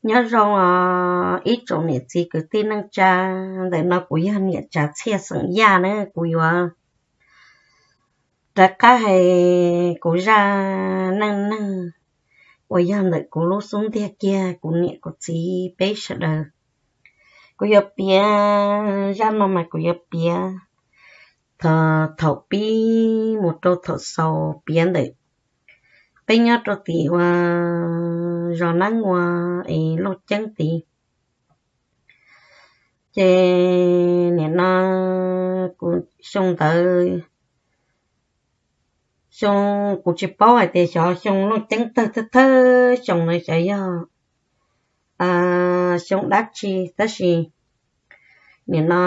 Nyob zoo os ib tsoom niam txiv kwv tij neej tsa, ntawm no kuv yog niam Tsav Txhiaj xeem Yaj na, kuv yuav rov qab hais kuv zaj neej neeg uas yog ntawm kuv lub xub ntiag kiag kuv niam kuv txiv peb sawv daws. Kuv yuav piav, zaj no mas kuv yuav piav thaum pib mus rau thaum xaus, piav ntawm peb nyob rau tim uas zos Nab Ngua es Looj Ceeb tid. Ces nim no kuv xyoo ntawd, xyoo kuv tsis paub hais tias xyov xyoo Looj Ceeb tawg thawj thawj xyoo no xyov yog xyoo dab tsi, tab sis nim no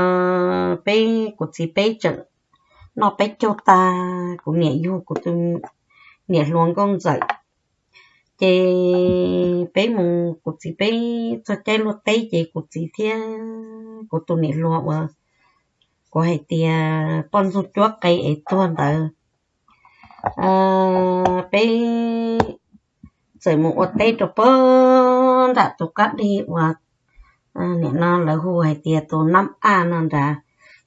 peb kuv txiv peb tseem noj peb caug tag, kuv niam yug kuv tus niam hluas nkauj ntxawm, ces peb mus, kuv txiv peb txog caij luaj teb ces kuv txiv thiab kuv tus niam hluas uas kuv hais tias poj ntxoog cuab qe es tuag ntawd, peb txawm mus ua teb rau pem nram tus qab deg uas nim no lawv hu hais tias tus Nab Aj no nrad.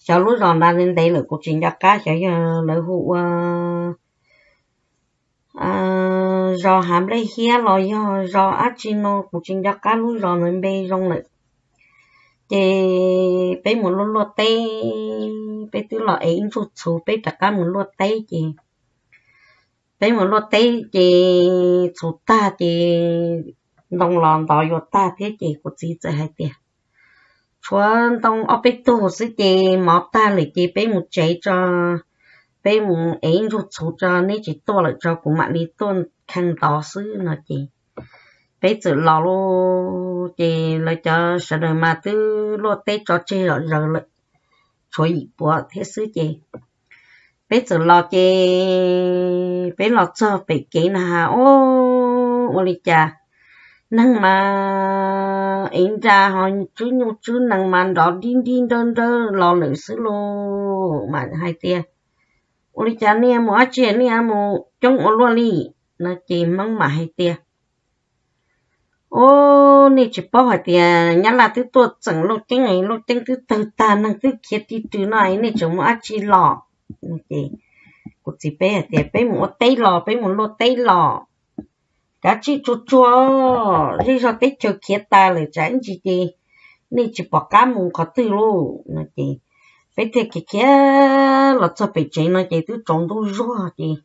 Xyov lub zos nrad ntev ntev lawm kuv tsis nco qab, xyov yog lawv hu ua zos Hav Nplej Hiab los yog zos dab tsi no kuv tsis nco qab lub zos ntawd npe zoo lawm. Ces peb mus luaj luaj teb, peb twb los ev ib ntsuj txhuv peb rov qab mus luaj teb ces peb mus luaj teb ces txhuv tag ces ntoo los ntov yuav tag thiab ces kuv txiv txawm hais tias tshuav ntoo ob peb tug xwb ces mov tag lawm ces peb mus tsev tso, peb mus ev ib ntsuj txhuv tso, neb tsis tuaj lawm tso kuv mam li tuaj kheej ntov xwb no ces peb txawm los lauj. Ces lawv cov sawv daws mas twb luaj teb tso tseg zom zaws lawm, tshuav yim puav thiab xwb ces peb txawm los ces peb los txog pem kev na has, o, ua li cas neeg mas ev nra ho tswb nyuj tswb nees mas nrov dib nrib nrawb nrawb los lawm xwb lauj. Mas hais tias ua li cas nej mus dab tsi, nej mus coob ua luaj li no ces Hmoob mas hais tias o, nej tsis paub hais tias Nyab Laj twb tuaj txeem Looj Ceeb, Looj Ceeb twb tawg tag, neeg twb khiav tij rw no es nej tseem mus dab tsi los? Ces kuv txiv peb hais tias peb mus ua teb los, peb mus luaj teb los, kav tsij tsuag tsuag, zej zog teb chaws khiav tas lawm tsam ib ntsis ces nej tsis pom qab mus qhov twg lauj no ces peb thiaj khiav khiav los txog pem tsev no ces twb tsaus ntuj zuag ces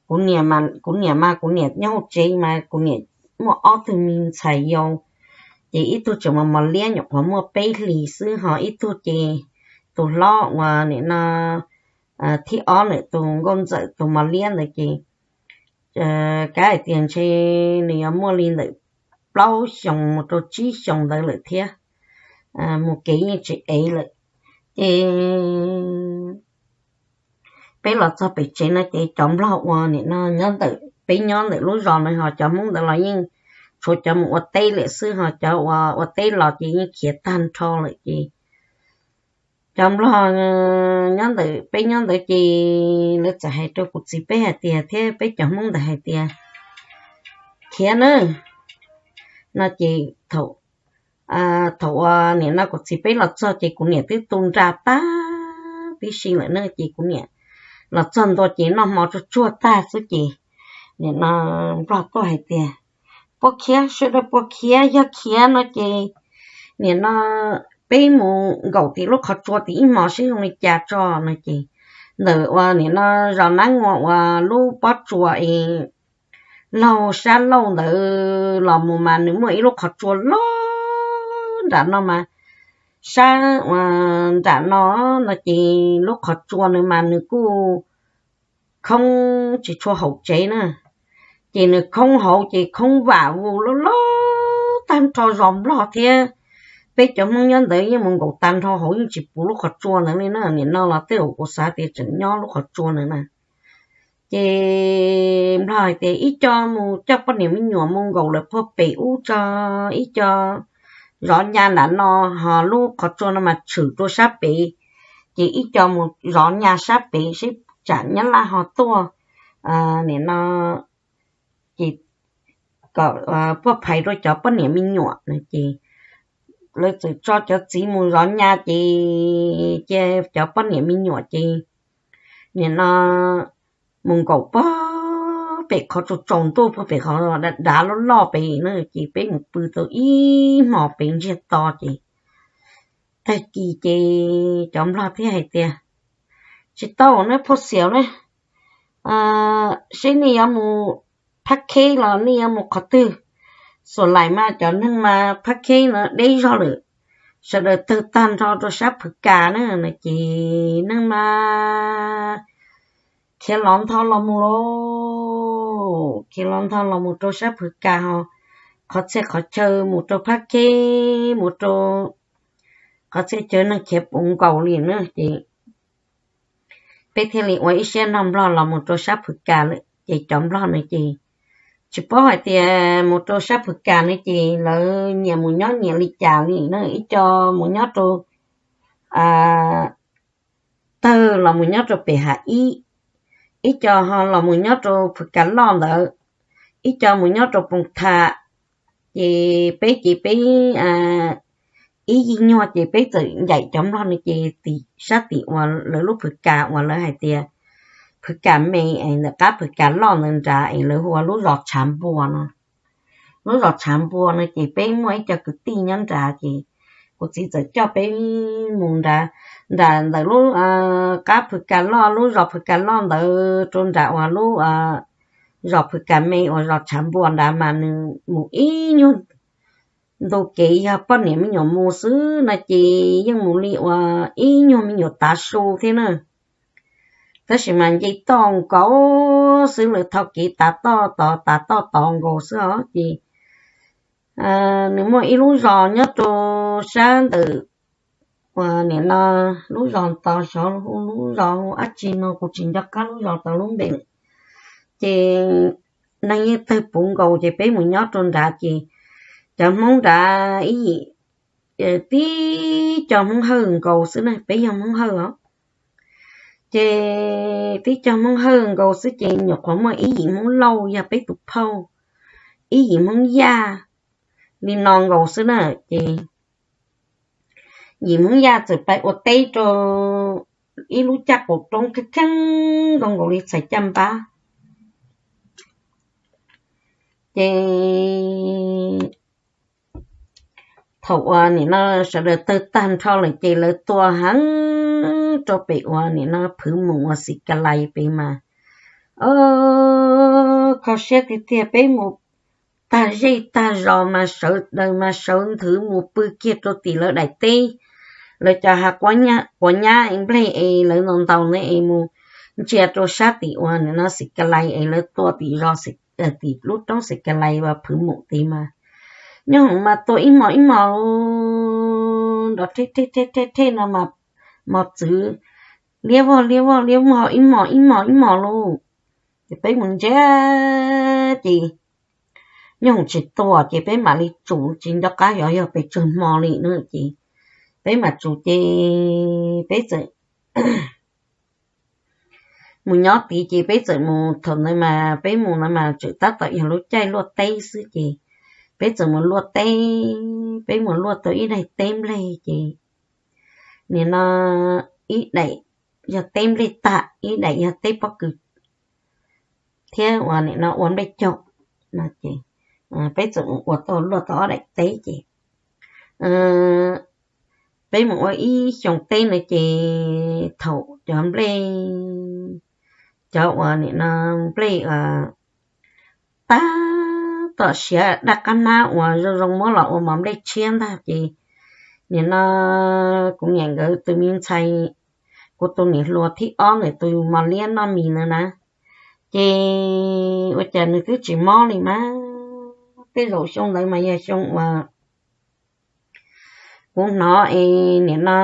kuv niam, kuv niam mas kuv niam nyob hauv tsev mas kuv niam muaj ob tug me ntxhais yau, ces ib tug tseem mos mos liab nyuam qhuav muaj peb hlis xwb ho ib tug ces tus hlob uas nim no thib ob ntawm tus nkauj ntxawm tus mos liab ntawd ces kav hais tias ntshe nws yuav muaj li ntawm plaub xyoos mus rau tsib xyoos ntawd lawm thiab, mus kev yeej tsis ev lawm. Ces peb los txog pem tsev no ces cov Nplog uas nim no nyob ntawm peb nyob ntawm lub zos no ho cov Hmoob ntawd los yeej tshuav cov mus ua teb lawm xwb ho cov uas ua teb los ces yeej khiav tag nrho lawm ces cov Nplog nyob ntawm peb nyob ntawd ces lawv txawm hais rau kuv txiv peb hais tias thiab peb cov Hmoob ntawd hais tias khiav na no ces thaum uas nim no kuv txiv peb los txog ces kuv niam twb tu nra tag tib si lawm na ces kuv niam los txog ntua ces noj hmo tsuag tsuag tag xwb ces nim no Nplog tuaj hais tias puas khiav, sawv daws puas khiav, yog khiav no ces nim no peb mus nkaum tim lub qhov tsua tim ib hmos seb zoo li cas tso no ces ntawm uas nim no zos Nab Ngua uas lub pob tsuas es laug sab laug ntawd los mus mas nws muaj ib lub qhov tsua loj nram no mas sab uas nram no no ces lub qhov tsua nws mas nws kuj khoob tsis tshua haum tsev na, ces nws khoob hauv ces khoob vam vus loj loj tag nrho zos Nplog thiab peb cov Hmoob nyob ntawd yeej mus nkaum tag nrho hauv yeej tsis puv lub qhov tsua ntawd li na. Nim no los tej zaum kuv xav tias tseem nyob lub qhov tsua ntawd na. Ces Nplog hais tias ib co mus coj poj niam me nyuam mus nkaum lawm puag pem ub tso, ib co zov nya nram no, ho lub qhov tsua no mas tshwm rau sab pem, ces ib co mus zov nya sab pem seb tsam Nyab Laj ho tuaj nim no ces kom puaj phais rau cov poj niam me nyuam no ces lawv txawm tso cov txiv mus zov nyab ces cia cov poj niam me nyuam ces nim no mus nkaum puag pem qhov tsaus tsaus ntuj puag pem qhov dav dav loj loj pem na ces peb mus pw tau ib hmos pem ntsiag to ces tag kis ces cov nplog thiaj hais tias, tsis tau ne phauj xiaum na, seb nej yuav mus phab kheb los nej yuav mus qhov twg? Xuam laim mas cov neeg mas phab kheb no deb zog lawm, sawv daws tawg tag nrho rau sab Phwv Kas na no ces neeg mas khiav los ntho los mus lauj, khiav los ntho los mus rau sab Phwv Kas ho qhov txhia qhov chaw mus rau phab kheb mus rau qhov txhia chaw neeg khiav puv nkaus li na ces peb thiaj li ua ib siab nrog nplog los mus rau sab Phwv Kas lawm ces cov nplog no ces tsis paub hais tias mus rau sab Phwv Kas no ces lawv nyias mus nyob nyias li cas li na, ib co mus nyob rau tawg los mus nyob rau pem Hav Ib, ib co ho los mus nyob rau Phwv Kas Loj ntawd, ib co mus nyob rau Poos Tham. Ces peb ces peb ib yig nyuag ces peb txawm ncaim cov nplog no ces tim sab tim uas lawv lub Phwv Kas uas lawv hais tias Phwv Kas Me es ntawm qab Phwv Kas Loj ntawd nrad es lawv hu ua lub zos Tshav Npua no. Lub zos Tshav Npua no ces peb muaj ib co kwv tij nyob nrad ces kuv txiv txawm coj peb mus nrad, nram ntawm lub qab Phwv Kas Loj, lub zos Phwv Kas Loj ntawd rau nram uas lub zos Phwv Kas Me uas zos Tshav Npua nrad mas nws mus ib nyuag ntu kev yog poj niam me nyuam mus xwb no ces yeej mus li uas ib nyuag me nyuam tav su thiab na. Tab sis mas nce toj nkaus xwb, lawv tho kev tav toj tod tav toj tod nkaus xwb os. Ces nws muaj ib lub zos nyob rau sab ntawm uas nim no lub zos tos xyov hu lub zos hu dab tsi no kuv tsis nco qab lub zos tod lub npe lawm. Ces neeg yeej tawg puv nkaus ces peb mus nyob rau nrad ces cov Hmoob nrad ib yim tib co Hmoob Hawj nkaus xwb na, peb yog Hmoob Hawj os. Ces tib co Hmoob Hawj nkaus xwb ces nyuam qhuav muaj ib yim Hmoob Lauj yog peb tus phauj, ib yim Hmoob Yaj li no nkaus xwb na. Ces yim Hmoob Yaj txawm pais ua teb rau ib lub caj qaum roob kheej kheej zoo nkaus li txhais caj npab. Ces thaum uas nim no sawv daws tawg tag nrho lawm ces lawv tua heev rau pem uas nim no Phwv Mus uas Xis Kas Lais pem mas, o, kho siab tiag tiag, peb mus tag zej tag zos mas sawv daws mas sawv nthwv mus pw kiag rau tim lawv daim teb, lawv cov hav quav nyab nplej es lawv ntaus ntaus ne es mus ntsia rau sab tim uas nim no Xis Kas Lais es lawv tua tim zos, tim lub roob Xis Kas Lais uas Phwv Mus tid mas nyob hoom mas tua ib hmos ib hmos nrov rhej rhej rhej rhej no mas mos txwv liab vog liab vog liab vog ib hmos ib hmos ib hmos lauj. Ces peb mus ntsia ces nyob hoom tsis tua ces peb mam li tsum, tsis nco qab xyov yog pes tsawg hmo li na. Ces peb mam tsum ces peb txawm mus nyob tid ces peb txawm mus, thaum ntawd mas peb mus no mas tseem tab tom yog lub caij luaj teb xwb ces peb txawm mus luaj teb, peb mus luaj tau ib daim teb nplej ces nim no ib daim yog teb nplej tag, ib daim yog teb pob kws thiab uas nim no ua nplej caug no ces peb txawm mus ua tau luaj tau ob daim teb ces peb mus ua ib xyoo teb no ces thaum cov nplej, cov uas nim no nplej tag tom siav daj qab hnab uas zoo zoo muab los ua mov nplej tshiab ntag ces nim no kuv niam nkawd tus me ntxhais, kuv tus niam hluas thib ob ntawm tus mos liab noj mis ntawd na, ces ua cas nws twb tsis mob li mas tej zaum xyoo ntawd mas yog xyoo uas kuv hnov es nim no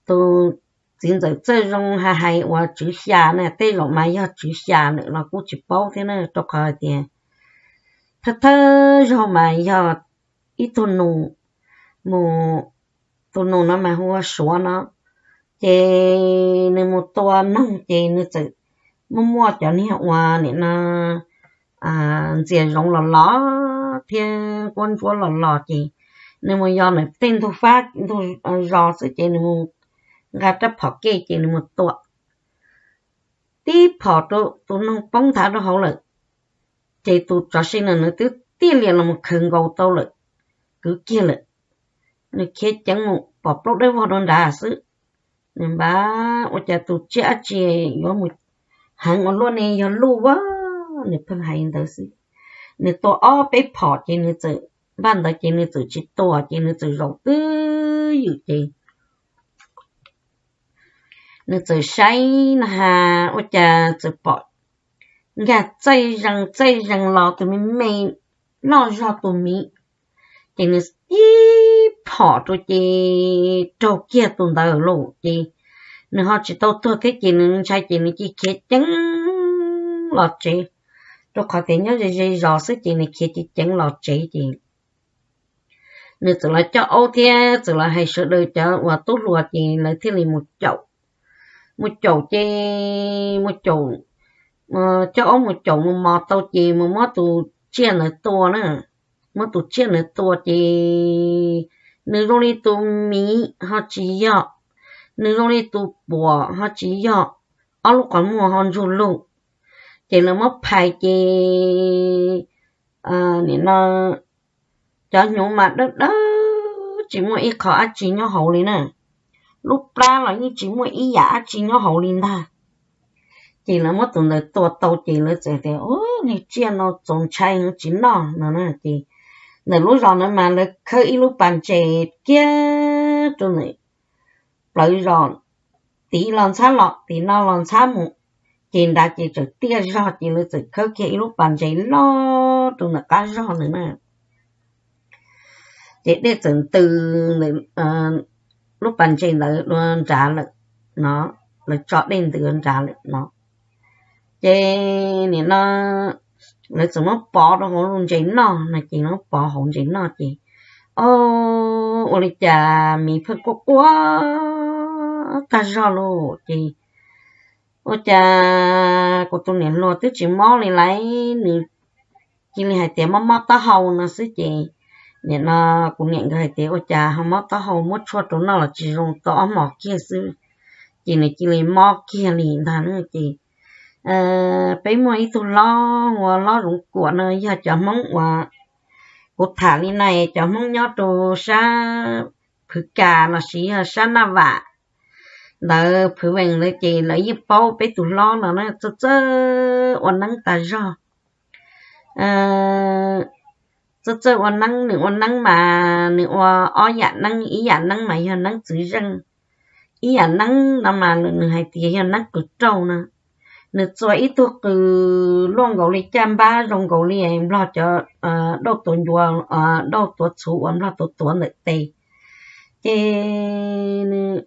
tus txiv ntxawm Txawj Zoo hais hais uas tswv xya na, tej zaum mas yog tswv xya lawm los kuj tsis paub thiab na, rau qhov hais tias thawj thawj zaug mas yog ib tug nus mus, tus nus no mas hu ua Suav no, ces nws mus tua noog ces nws txawm muaj muaj cov niag uas nim no ntxias zoov los los thiab nquab ntsuab los los ces nws mus yos ntawm tej ntug fab ntug zos xwb ces nws mus nqa rab phom kej ces nws mus tua tib phom rau tus noog poob nthav rau hauv lawm. Ces tus tsov se no nws twb tiaj lias los mus khaws nkaus tau lawm, kwv kiag lawm. Nws khiav ceev mus pom plaub dawb vog rau nrad xwb. Nws npaj ua cas tus tsiaj dab tsi yuav mus heev ua luaj ne, yog luj a. Nws pheej hais ntawd xwb. Nws tua ob peb phom ces nws txawm, npaj ntawd ces nws txawm tsis tua ces nws txawm zaum twj ywm ces nws txawm saib na has ua cas txawm pom nkag txaij zees txaij zees los tus me me loj zog tus miv. Ces nws ib phom rau ces raug kiag tus ntawd lawm ces nws ho tsis tau tuag thiab ces nws ntshai ces nws cia khiav ceev los tsev, rau qhov tias nyob ze ze zos xwb ces nws khiav ceev ceev los tsev ces nws txawm los coj aub thiab txawm los hais sawv daws cov uas tub hluas ces lawv thiaj li mus caum, mus caum ces mus caum, coj aub mus caum mus mos tau ces mus muab tus tsiaj ntawd tua na. Muab tus tsiaj ntawd tua ces nws zoo li tus miv ho tsis yog, nws zoo li tus puam ho tsis yog, ob lub qhov muag ho ntsug lug. Ces lawv muab phais ces nim no cov hnyuv mas dawb dawb tsis muaj ib qho dab tsi nyob hauv li na, lub plab los yeej tsis muaj ib yam dab tsi nyob hauv li ntag. Ces lawv muab tus ntawd tua tau ces lawv txawm tias, Ub, niag tsiaj no txaus ntshai heev tsis noj no na. Ces ntawm lub zos ntawd mas lawv khawb ib lub pas ntses kiag rau ntawm plawv zos, tim los ntxhab los tim no los ntxhab mus, ces nrad ces txawm tiaj zog ces lawv txawm khawb kiag ib lub pas ntses loj rau ntawm qab zog ntawd na. Ces dej txawm ntws ntawm lub pas ntses ntawd dua nrad lawm no, lawv tso dej ntws nrad lawm no. Ces nim no lawv txawm muab pov rau hauv lub ntses noj no ces muab pov hauv ntses noj ces, o, ua li cas miv pheej quaj quaj tag zog lauj. Ces ua cas kuv tus niam hluas twb tsis mob li lauj, nws cia li hais tias mob mob taub hau no xwb ces nim no kuv niam nkawd hais tias ua cas ho mob taub hau, muab tshuaj rau noj los tsis zoo, tau ob hmos kiag xwb ces nws cia li mob kiag li ntag na. Ces peb muaj ib tug hlob ua hlob Zoov Kuam no yog cov Hmoob uas kuv tham li na, cov Hmoob nyob rau sab Phwv Kas los sis yog sab Naj Vam ntawd, Phwv Vees ntawd ces lawv yeej paub peb tus hlob no na, txawj txawj ua neeb tas zog. Txawj txawj ua neeb, nws ua neeb mas nws ua ob yam neeb, ib yam neeb mas yog neeb txwv zeej, ib yam neeb no mas nws hais tias yog neeb qws rauj no. Nws txua ib tug qws luaj nkaus li caj npab, zoo nkaus li Nplog cov dauj tuav ncuav, dauj tuav txhuv uas Nplog tuav tuav ntawm tes. Ces nws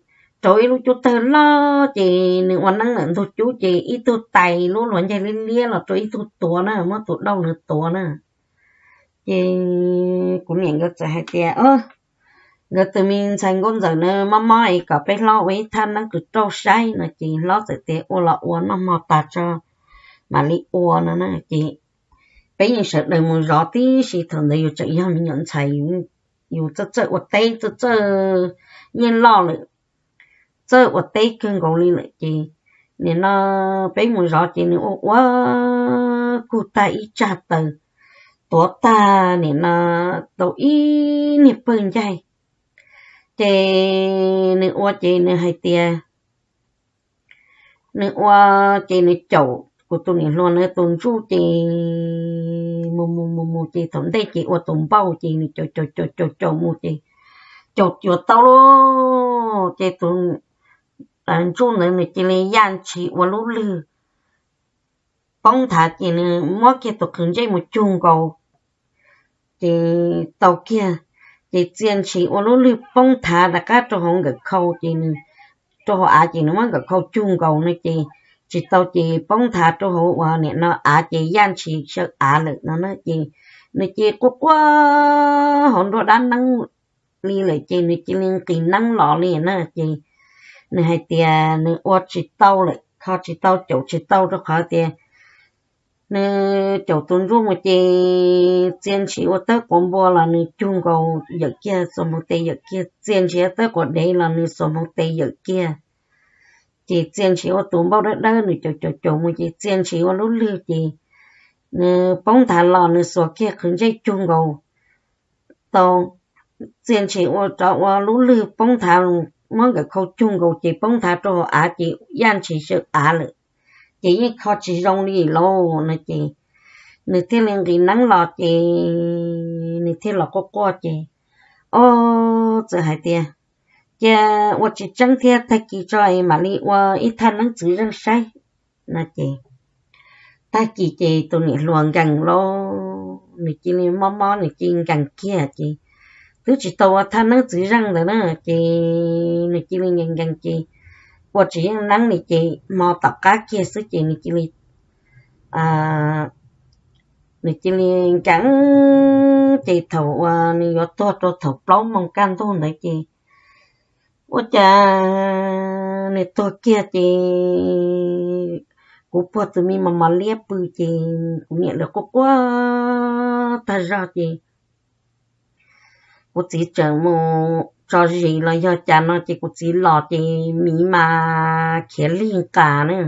rauv ib lub cub tawg loj ces nws ua neeb ntawm ntug cub ces ib tug tais lub hluav ncaig liab liab los rau ib tug tuav na, muab tus dauj ntawd tuav na. Ces kuv niam nkawd txawm hais tias, nkawd tus me ntxhais Nkauj Ntxawm na mob mob es kom peb hlob ua ib thaj neeb qws rauj saib no ces hlob txawm tias ua los ua, noj hmo tas tso mam li ua no na. Ces peb yeej sawv daws mus zov tib si, thaum ntawd yus tseem yog me nyuam ntxhais, yus txawj txawj ua teb, txawj txawj yeej loj lawm, txawj ua teb kawg nkaus li lawm ces nim no peb mus zov ces nws ua ua kug tag ib tsag taws, tuav tag nim no tau ib niag pawg ncaig. Ces nws ua ces nws hais tias, nws ua ces nws caum kuv tus niam hluas na tus ntsuj ces mus mus mus mus ces thaum ntej ces ua tus npauj ces nws caum caum caum caum caum mus ces caum cuag tau lauj. Ces tus ntsuj ntawd nws cia li yaj ntshis ua lub lwg poob nthav ces nws muab kiag tus qhws ntsej mus cug nkaus ces tau kiag. Ces txia ntshis ua lub lwg poob nthav rov qab rau hauv nkawm khau ces nws, rau hauv av ces nws muab nkawm khau cug nkaus no ces tsis tau ces poob nthav rau hauv uas nim no av ces yaj ntshis xyaw av lawm no na. Ces nws cia li quaj quaj hauv nruab dab neeb li lawm ces nws cia li nqis neeb los li na. Ces nws hais tias nws ua tsis tau lawm, kho tsis tau, caum tsis tau rau qhov tias Nws caum tus ntsuj mus ces txia ntshis ua tawb quav npua los nws cug nkaus yawm kiag, xuas npoo tes yawm kiag, txia ntshis ua tawb quav dev los nws xuas npoo tes yawm kiag. Ces txia ntshis ua tus npauj dawb dawb nws caum caum caum mus ces txia ntshis ua lub lwg ces nws poob nthav los nws xuas kiag qhwv ntsej cug nkaus tau. Txia ntshis ua rov ua lub lwg poob nthav, muab nkawm khau cug nkaus ces poob nthav rau hauv av ces yaj ntshis xyaw av lawm, ces yeej kho tsis zoo li lauj no ces nws thiaj li nqis neeb los ces nws thiaj los quaj quaj ces, o, txawm hais tias, cia ua tsis tseeb thiab, tag kis tso es mam li ua ib thaj neeb txwv zeej saib no ces tag kis ces tus niam hluas nkees lauj, nws cia li mob mob nws cia li nkees kiag ces twb tsis tau ua thaj neeb txwv zeej ntawd na ces nws cia li nkees nkees ces ua tsis yeej neeb li ces hmo tom qab kiag xwb ces nws cia li, nws cia li nkees ces thaum uas nws yuav tuag rau thaum plaub moos kaj ntug ntawd ces ua cas nws tuag kiag ces kuv puag tus me mos mos liab pw ces kuv niam lawv quaj quaj tag zog ces kuv txiv tseem mus tso zis los yog cas no ces kuv txiv los ces miv mas khiav lig nqas na,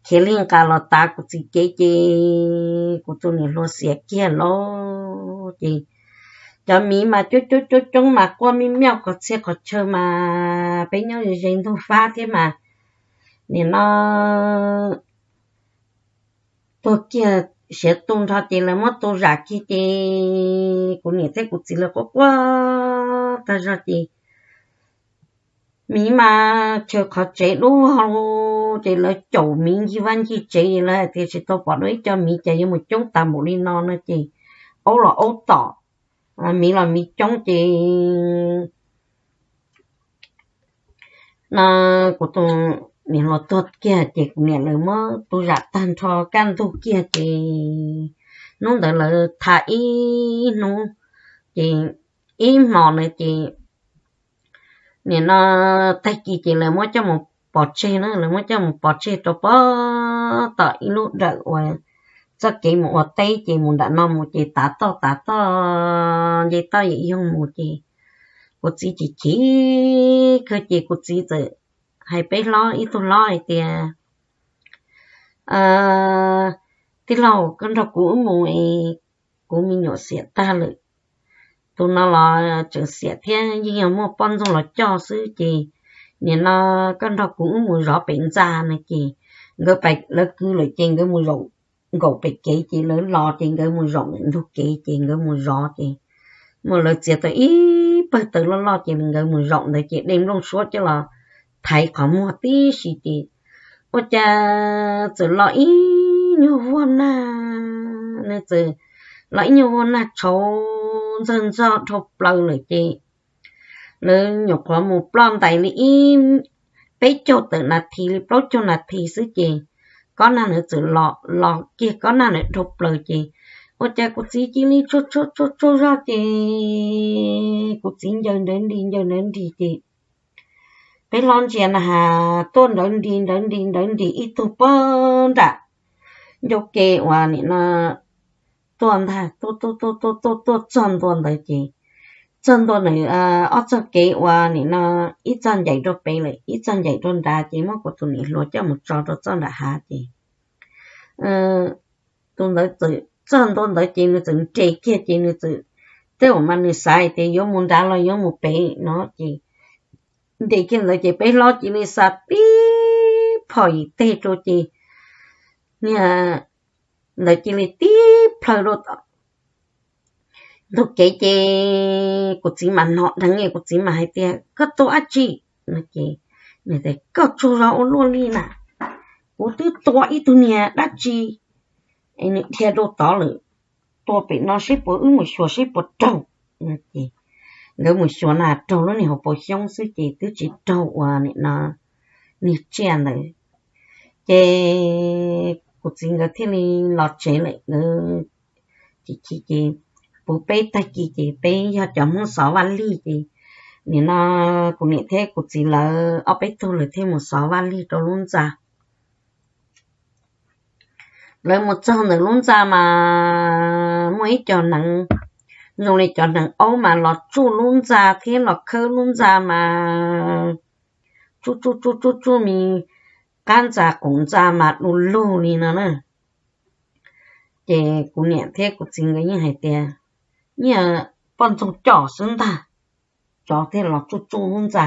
khiav lig nqas los tav kuv txiv kev ces kuv tus niam hluas xiam kiag lauj ces cov miv mas coob coob coob coob mas quaj mij mej qhov txhia qhov chaw mas peb nyob ze ze ntug fab thiab mas nim no tuag kiag siav tu nrho ces lawv muab tu zam kiag ces kuv niam thiab kuv txiv lawv quaj quaj tag zog ces miv mas chaw qhov tsev dub vog ces lawv caum miv ncig vaj ncig tsev es lawv hais tias tsis tau pom dua ib co miv ces yuav mus coob tas npaum li no no ces aub los aub tom, miv los miv coob ces no kuv tus niam hluas tuag kiag ces kuv niam lawv muab tu zam tag nrho kaj ntug kiag ces hnub ntawd lawv tha ib hnub ces ib hmos na ces nim no tag kis ces lawv muab coj mus pov tseg na, lawv muab coj mus pov tseg rau pem tom ib lub dawm uas txoj kev mus ua teb ces mus nram no mus ces tav toj tav toj nce toj yam yoog mus ces kuv txiv chim chim kawg ces kuv txiv txawm hais peb hlob ib tug hlob hais tias, tij laug, koj nrog kuv wb mus es kuv me nyuam xiam tag lawm. Tus no los tseem xiam thiab yeej yog muaj poj ntxoog los coj xwb ces nim no koj nrog kuv wb mus zov pem ntxa no ces nkawd pais lawv kwv lawm ces nkawd mus zaum nkaum pem kev ces lawv los ces nkawd mus zaum ntug kev ces nkawd mus zov ces mus lawv txiav tau ib pawg taws loj loj ces nkawd mus zaum ntawd ces de nplooj suab coj los thaiv qhov muag tib si ces ua cas txawm los ib nyuag vuag nag, nws txawm los ib nyuag vuag nag tshauv ntxawg ntxog dhau plaws lawm ces lawv nyuam qhuav mus ploj ntais li ib peb caug tawm nas this li plaub caug nas this xwb ces kob nag ntawd txawm los los kiag kob nag ntawd dhau plaws ces ua cas kuv txiv cia li tsaug tsaug tsaug zog ces kuv txiv ncaws nrawv nris ncaws nrawv nris ces peb hlob ntsia na has tuaj nrawv nris nrawv nris nrawv nris ib tug pog nram ncauj ke uas nim no tuaj ntag tuaj tuaj tuaj tuaj tuaj tuaj txog ntua ntawd ces txog ntua ntawd ob txoj kev uas nim no ib txoj ncaim rau pem lawm ib txoj ncaim rau nrad ces muab kuv tus niam hluas coj mus tso rau txoj nram hav ces tus ntawd txawm txog ntua ntawd ces nws txawm nres kiag ces nws txawm, tej zaum mas nws xav hais tias yuav mus nrad los yuav mus pem no ces nres kiag ntawd ces peb hlob cia li xa tib phom yim teg rau ces niag ntawd cia li tib plhaw rau ntug kev ces kuv txiv mas hnov dheev kuv txiv mas hais tias koj tua dab tsi no ces nws tias koj tsaug zog ua luaj li na, kuv twb tua ib tug niag dab tsi es nws dhia rau tod lawm, tua pem no seb puas wb mus xyuas seb puas raug. Ces nkawd mus xyuas na raug lub niag hauv paus xyoob xwb ces twb tsis raug uas nim no niag tsiaj ntawd. Ces kuv txiv nkawd thiaj li los tsev lawm, nkawd chim chim ces puv peb tag kis ces peb yog cov Hmoob xov vaj lig ces nim no kuv niam thiab kuv txiv lawv ob peb tug lawv thiaj mus xov vaj lig rau lub ntxa. Lawv mus txog ntawm lub ntxa mas muaj ib co hneev, zoo li cov hneev aub mas los tsuj lub ntxa thiab los khawb lub ntxa mas tsuj tsuj tsuj tsuj tsuj me qab ntxa quv ntxa mas du lug li no na. Ces kuv niam thiab kuv txiv nkawd yeej hais tias, Niag poj ntxoog coj xwb ntag, cov thiaj los tsuj tsuj lub ntxa,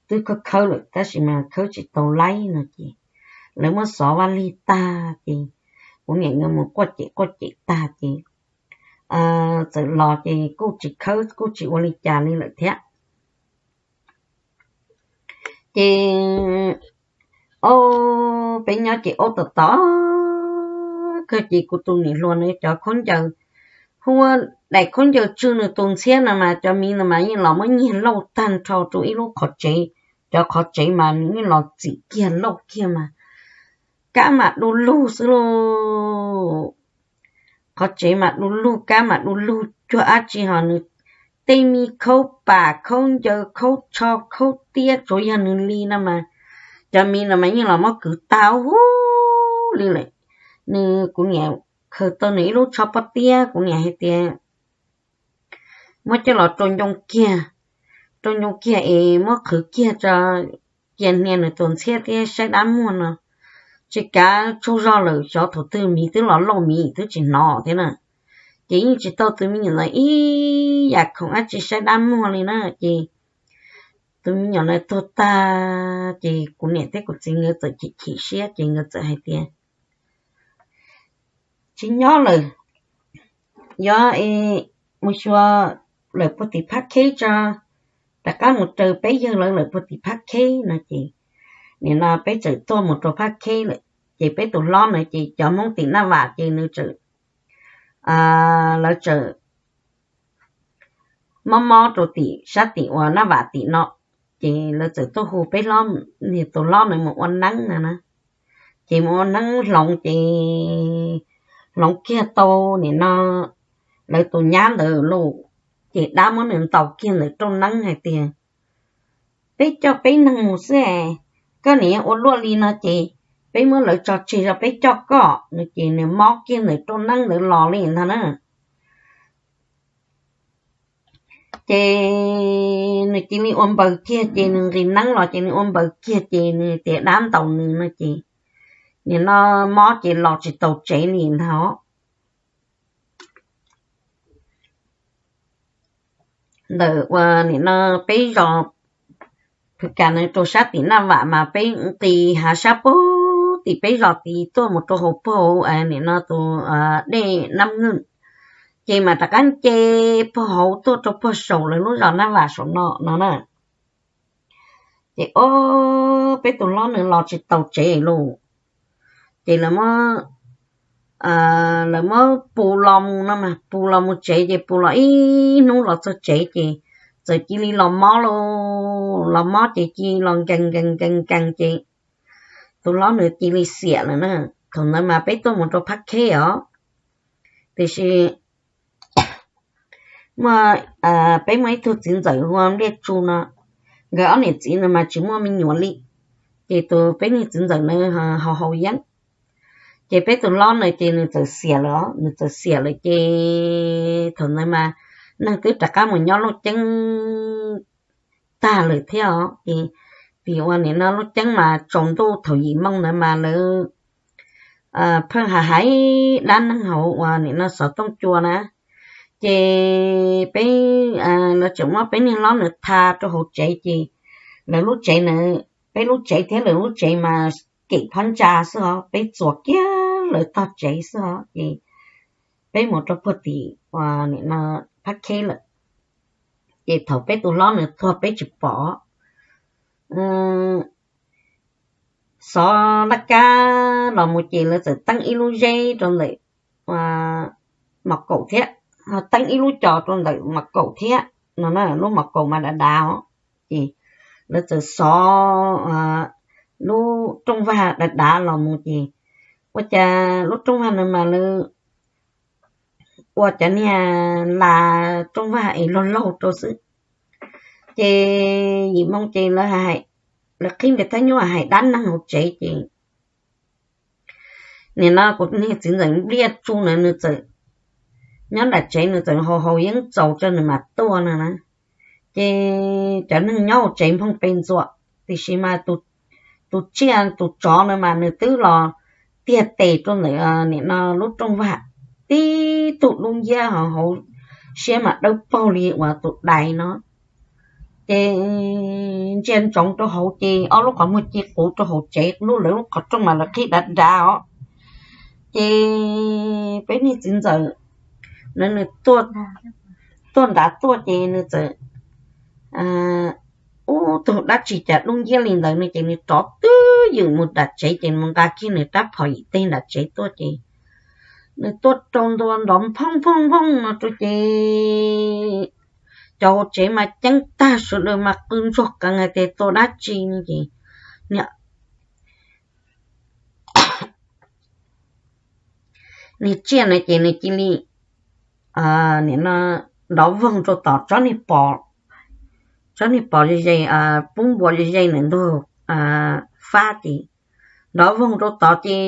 twb khawb khawb lawm tab sis mas khawb tsis tau laib no ces lawv muab xov vaj lig tag ces kuv niam nkawd mus quaj cem quaj cem tag ces txawm los ces kuj tsis khawb kuj tsis ua li cas li lawm thiab. Ces, o, peb nyob ces aub tom tom kawg ces kuv tus niam hluas nws cov khaub ncaws, hu ua daim khaub ncaws tsw nws tus ntxhiab no mas cov miv no mas yeej los muab nyiag lauj tag nrho rau ib lub qhov tsev, cov qhov tsev mas nws yeej los txim kiag lauj kiag mas kab mam du lug xwb lauj. Qhov tsev mam du lug kab mam du lug cuag dab tsi ho nws tej me khaub pam khaub ncaws khaub tsho khaub tiab tsuav yog nws li no mas cov miv no mas yeej los muab kwv tag huv li lawm. Nws kuv niam khaws tau nws ib lub tsho pob tiab kuv niam hais tias muab coj los rau ncoo kiag, rau ncoo kiag es muab qhwv kiag tso, cia hnia nws tus ntxhiab thiab saib dab muag no. Tsis kav tsaug zog lawm xyov thaum twg miv twb los lauj miv twb tsis hnov thiab na. Ces yeej tsis tau tus me nyuam ntawd ib yam khoom dab tsi saib dab muag li na ces tus me nyuam ntawd tuag tag ces kuv niam thiab kuv txiv nkawd txawm chim chim siab ces nkawd txawm hais tias tsis nyob lawm, yog mus xyuas lawm puag tim Phab Kheb tso, rov qab mus raws peb yawg lawv lawm puag tim Phab Kheb no ces nim no peb txawm tuaj mus rau Phab Kheb lawm ces peb tus hlob na ces cov Hmoob tim Naj Vam ces nws txawm, lawv txawm mob mob rau tim sab tim uas Naj Vam tim no ces lawv txawm tuaj hu peb hlob, niag tus hlob nws mus ua neeb na na, ces mus ua neeb hloov ces hloov kiag tau nim no lawv tus nyab ntawd lauj, ces dab muab nws ntaus kiag ntawm rooj neeb hais tias peb coj peb neeg mus xwb, koj nim ua luaj li no ces peb muab lawv tso tseg rau peb coj koj no ces nws mob kiag ntawm rooj neeb ntawd los li ntag na. Ces nws cia li ua npaws kiag ces nws nqis neeb los ces nws ua npaws kiag ces nws tias dab ntaus nws no ces nim no mob ces los tsis tau tsev li ntag. Ntawm uas nim no peb zos Phu Kas no rau sab tim Naj Vam mas peb nqis hav sab puag tim peb zos tid tuaj mus rau hauv puag hauv nim no tus dej Nab Nwj, ces mas rov qab nce puag hauv tuaj rau puag saum lawv lub zos Naj Vam saum no no na. Ces o, peb tus hlob nws los tsis tau tsev lauj, ces lawv muab pus los mus no mas pus los mus tsev ces pus los ib hnub los txog tsev ces txawm cia li los mob lauj, los mob ces cia li los nkees nkees nkees nkees ces tus hlob nws cia li xiam lawm na. Thaum ntawd mas peb tuaj mus rau Phab Kheb os, tiam sis muaj, peb muaj ib tug txiv ntxawm hu ua Npliaj Tsu no, nkawd ob niam txiv ntawd mas tsis muaj me nyuam li, ces tus peb niag txiv ntxawm na haus haus yeeb, ces peb tus hlob na ces nws txawm xiam lawm, nws txawm xiam lawm ces thaum ntawd mas neeg twb rov qab mus nyob Looj Ceeb tag lawm thiab os. Ces vim uas nim no Looj Ceeb mas tsaus ntuj thaum yim moo ntawd mas lawv pheej hais hais dab neeg hauv uas nim no xov tooj cua na, ces peb, lawv tseem muab peb niag hlob nws tha rau hauv tsev ces lawv lub tsev na, peb lub tsev thiab lawv lub tsev mas kem phab ntsa xwb os, peb txuas kiag lawv tog tsev xwb os, ces peb mus rau puag tim uas nim no Phab Kheb lawm. Ces thaum peb tus hlob nws tuag peb tsis pom, xov laj kab los mus ces lawv txawm teeb ib lub zeb rau ntawm mos kaum thiab, teeb ib lub cos rau ntawm mos kaum thiab no, lub mos kaum mas dav dav os, ces lawv txawm xov lub rooj vag dav dav los mus ces ua cas lub rooj vag no mas lawv ua cov niag las rooj vag es laug laug rau xwb. Ces yim moo ces lawv qhib npe thab nyuj hais dab neeg hauv tsev ces nim no kuv niag txiv ntxawm Npliaj Tsu na nws txawm nyob nram tsev, nws txawm haus haus yeeb txaus tso nws mam tuaj no na. Ces cov neeg nyob hauv tsev nphooj pe ntxuam, tiam sis mas tus tsiaj tus tsov no mas nws twb los tiag tes rau ntawm nim no lub rooj vag, tib tug dub nciab ho hauv siab mas dawb paug li uas tus dais no. Ces ntsia ntsoov rau hauv ces ob lub qhov muag ci quv rau hauv tsev, lub lawv lub qhov rooj mas lawv qhib dav dav os. Ces peb niag txiv ntxawm na nws tuaj nrad tuaj ces nws txawm ub tug dab tsi cas dub nciab li ntawd no ces nws rov twb ywm mus nram tsev ces mus nqa kiag nws rab phom yim teg nram tsev tuaj ces nws tuaj rau ntua nrov nphooj nphooj nphooj no rau ces cov hauv tsev mas ceeb tag, sawv daws mas qw ntsuag qees hais tias tua dab tsi no ces niag tsiaj no ces nws cia li nim no nrov voog rau tom tsob niag pos ze ze, pub npua ze ze ntawm ntug fab ces nrov voog rau tod ces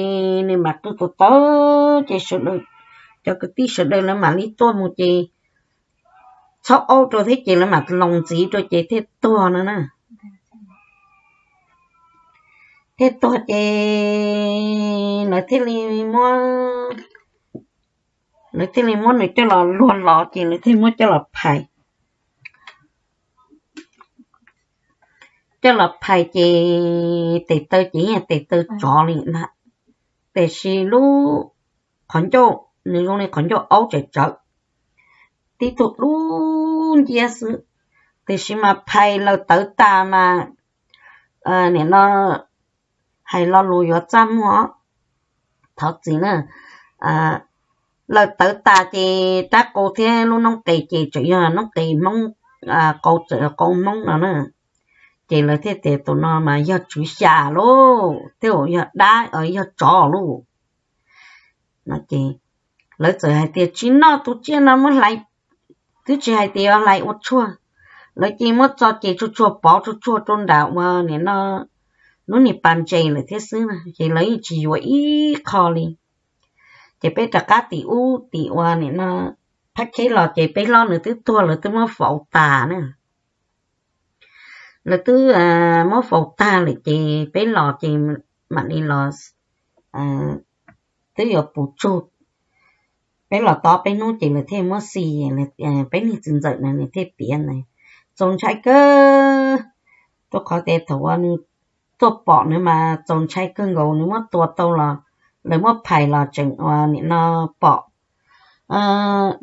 nws mam qw tau tawv ces sawv daws, cov kwv tij sawv daws lawv mam li tuaj mus ces txhob aub rau thiab ces lawv mam loos ntxiv rau ces thiaj tuag no na. Thiaj tuag ces lawv thiaj li muab, lawv thiaj li muab nws coj los luag los ces lawv thiaj muab coj los phais. Coj los phais ces tes taw ces yeej tes taw tsov li ntag, tiam sis lub qhov ncauj nws zoo li qhov ncauj aub tsawv tsawv, tib tug dub nciab xwb. Tiam sis mas phais laws tawv tas mas nim no hais lo lus yuav txaj muag, thov txim na, laws tawv tas ces rab qau thiab lub noob qes ces tseem yog noob qes Hmoob, qau tseem yog qau Hmoob no na. Ces lawv thiaj tias tus no mas yog tswv xya lauj, thiab yog dab, yog tsov lauj. Lawv txawm hais tias tsis noj tus tsiaj no muab hlais, twb tsis hais tias yuav hlais ua tshuaj, lawv cia muab txo ces tsuag tsuag pov tsuag tsuag rau nram ua nim no lub niag pas ntses lawm thiab xwb na, ces lawv yeej tsis yuav ib qho li. Ces peb rov qab tim ub tim ua nim no Phab Kheb los ces peb hlob nws twb tuag lawv twb muab faus tas na. Lawv twb muab faus tag lawm ces peb los ces mam li los, twb yuav puv tsug, peb los tod peb hnub ces lawv thiaj muab xi, peb niag txiv ntxawm na nws thiaj piav na, txaus ntshai kawg, rau qhov tias thaum uas nws tuaj pom nws mas txaus ntshai kawg nkaus, nws muab tua tau los lawv muab phais los tseem ua nim no pom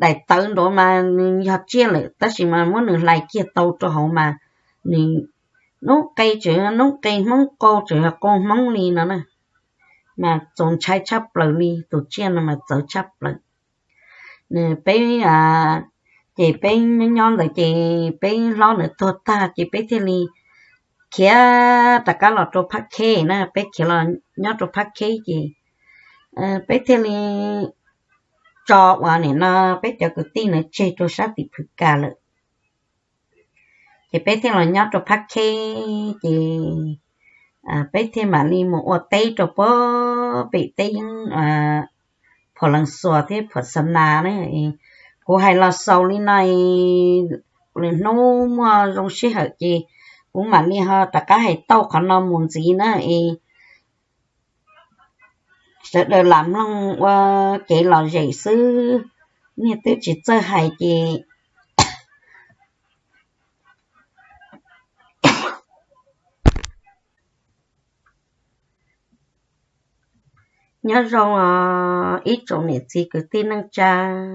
daim tawv nraud mas nws yog tsiaj lawm tab sis mas muab nws hlais kiag tau rau hauv mas nws noob qes tseem noob qes Hmoob, qau tseem yog qau Hmoob li no na. Mas txaus ntshai tshaj plaws li, tus tsiaj no mas txawv tshaj plaws. Nws peb, ces peb nyob nyob ntawd ces peb hlob nws tuag tag ces peb thiaj li khiav rov qab los rau Phab Kheb na, peb khiav los nyob rau Phab Kheb ces peb thiaj li tso uas nim no peb cov kwv tij na tseg rau sab tim Phwv Kas lawm. Ces peb thiaj los nyob rau Phab Kheb ces peb thiaj mam li mus ua teb rau puag pem teb yeeb Phuam Lees Xuas thiab Phuam Xa Nas na. Kuv hais los xaus li no, lwm hnub muaj zoo sij hawm ces kuv mam li ho rov qab hais tau qhov no mus ntxiv na es sawv daws lam mloog ua kev lom zem xwb, niag twb tsis txawj hais ces nyob zoo os ib tsoom niam txiv kwv tij neej tsa.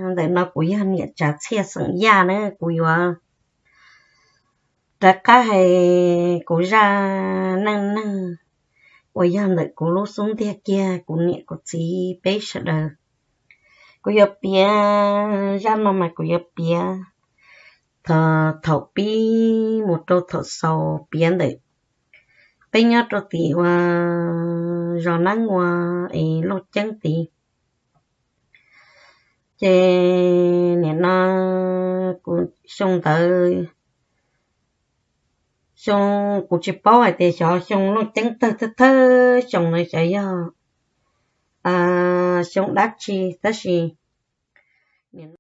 Ntawm no kuv yog niam tsav Txhiaj xeem Yaj na, kuv yuav rov qab hais kuv zaj neej neeg uas yog ntawm kuv lub xub ntiag kiag kuv niam kuv txiv peb sawv daws. Kuv yuav piav zaj no mas kuv yuav piav thaum pib mus rau thaum xaus, piav ntawm peb nyob rau tim uas zos Nab Ua es Looj Ceeb tid. Ces nim no kuv xyoo ntawd, xyoo, kuv tsis paub hais tias xyov xyoo Looj Ceeb tawg thawj thawj xyoo no xyov yog xyoo dab tsi tab sis